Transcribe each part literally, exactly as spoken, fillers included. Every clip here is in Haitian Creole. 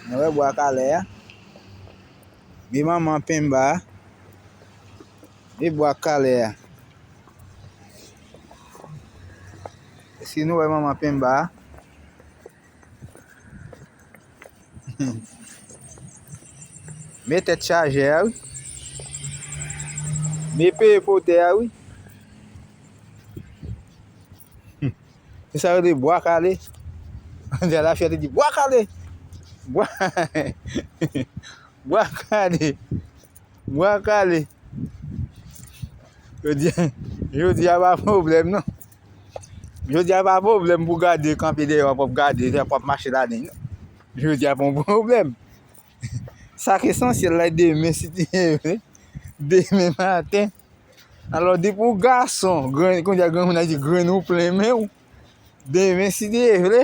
Nou wè bwa kalè a. Gen manman penba a. E bwa kalè a. Èske nou wè manman penba a? Men tèt chajè a, wi. Men peye potè a, wi. Se sa yo rele bwa kale. Ann di a la fyète di bwa kale. Bwa, bwa kale. Bwa kale. Jodi, jodi a pa pwoblèm non. Jodi a pa pwoblèm pou gade, kanpe dèyè w ap gade, w ap mache ladan l non. Jodi a pa yon pwoblèm. Sa k esansyèl la, demen, si Dye vle, demen maten. Alò, depi w gason, grenn, kounye a granmoun ap di grenn ou plen men w. Demen, si Dye vle,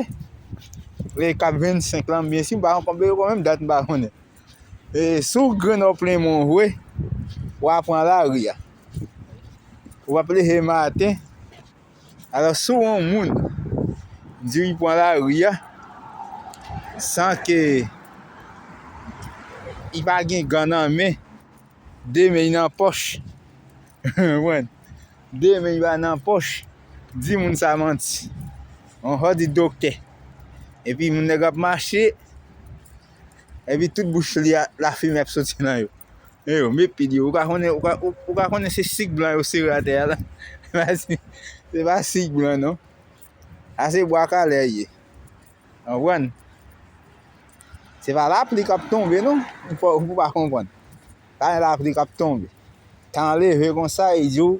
e k ap vennsenk lan, byen si m pa konn, menm dat m pa konnen. E, si w grenn w plen men w vre, w a pran lari a. W ap leve maten. Alò, si w yon moun di w li pran lari a, san ke li pa gen gan nan men, de men li nan pòch. Konprann? De men li pa nan pòch. Di moun sa manti. Yon hòdi doktè. Epi moun nèg ap mache, epi tout bouch li a, lafimen ap soti nan yo. Eyo, men pil yo. Ou ka konnen, ou ka, ou, ou ka konnen se sik blan yo sere atè a la. Se pa si-, se pa sik blan non. Sa se bwa kalè ye. Konprann? Se pa lapli k ap tonbe non. Ou pa, ou pa konprann. Pa gen lapli k ap tonbe. Tan leve konsa, e di w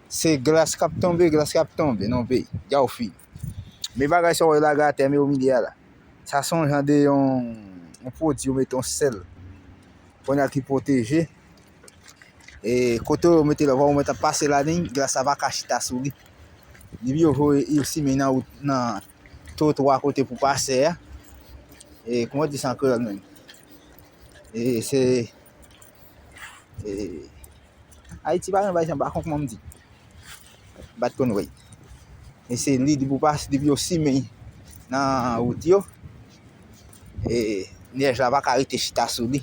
se glas k ap tonbe, glas k ap tonbe nan peyi. Djaw fini. Men bagay sa w wè lage atè, men o milye a la. Sa se yon jan de yon, yon pwodui yo mete yon sèl. Kounye a ki pwoteje. E kote yo mete la, ou mèt ap pase ladan l, glas la pa ka chita sou li. Depi yo voye, yo simen nan wout, nan twotwa kote pou pase a. E kòman di sa an kreyòl menm? E se, e, Ayiti pa gen bagay sa, m pa konn kòman m di. M pa t konn wè l. E se li, depi w pase, depi yo simen nan wout yo, e, nyèj la pa ka rete chita sou li.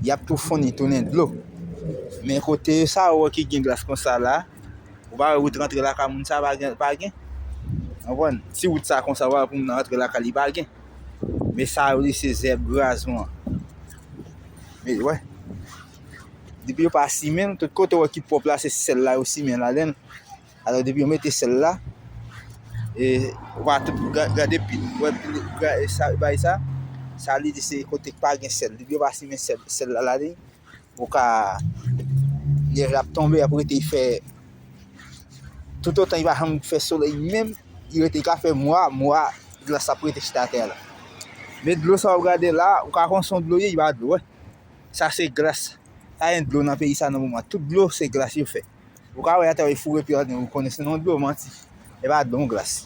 Y ap tou fonn, li tounen dlo. Men kote sa yo ki gen glas konsa la, ou pa wè wout rantre lakay moun sa pa gen, pa gen. Konprann? Ti wout sa konsa, ou pa wè pou moun nan rantre lakay li pa gen. Men sa yo li se zèb gras wan. Men, wè. Depi yo pa simen l, tout kote w wè ki pwòp la, se sèl la yo simen ladan l. Alò, depi yo mete sèl la, e, ou pa tout ga-, gade pil. Wè, pil, ga-, e sa, bay sa, sa li di se kote k pa gen sèl. Depi yo pa simen sèl, sèl la ladan l, ou ka, nyèj la ap tonbe, ap rete, li fè, toutotan li pa janm fè solèy menm, li rete, li ka fè mwa, mwa, glas ap rete chita atè a la. Men dlo sa w ap gade la, ou ka konn se yon dlo ye, li pa dlo, wè. Sa se glas. Pa gen dlo nan peyi sa nan moman. Tout dlo, se glas yo fè. Ou ka wè atè yo foure pye ladan, ou konnen se yon dlo, manti. E pa dlo, yon glas.